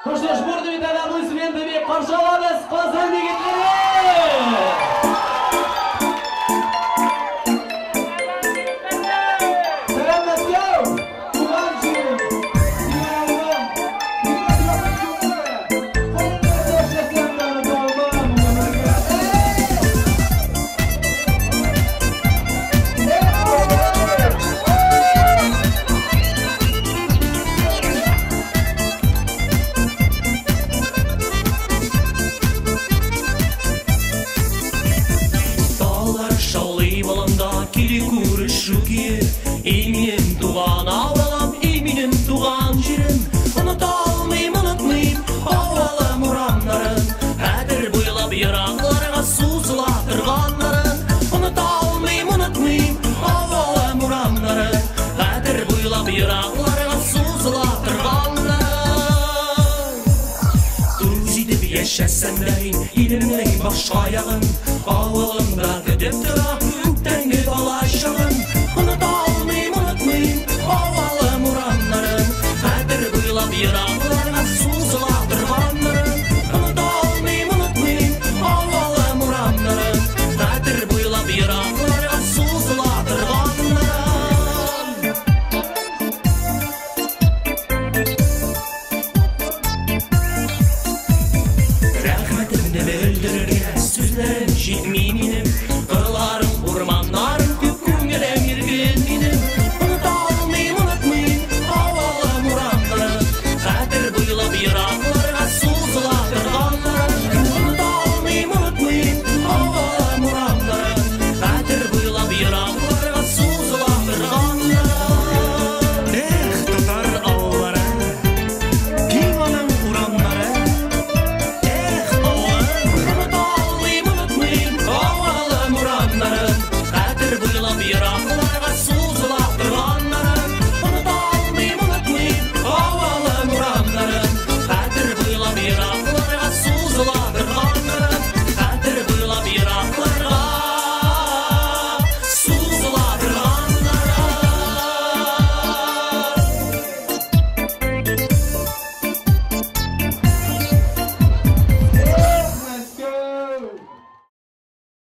Ну что ж, бурными тогда аплодисментами каршы алабыз Казан егетләре! Сәлам, Мәскәү! Туган җирем! Синең авылың! Бигрәк якын күңелгә! Кайда яшәсәм дә оныта алмам гомергә! Таллар шаулый болында, килеп күрешү көе. И минем туган авылым, и минем туган җирем. Оныта алмыйм, онытмыйм авылым урамнарын. Хәтер буйлап еракларга сузыла торганнарын. Оныта алмыйм, онытмыйм авылым урамнарын. Хәтер буйлап еракларга сузыла торганнарын. Үз итеп яшәсәм дә мин илемнең башка ягын, авылымда көтеп тора күптәнге бала чагым. Оныта алмыйм, онытмыйм авылым урамнарын. Хәтер буйлап еракларга сузыла торган.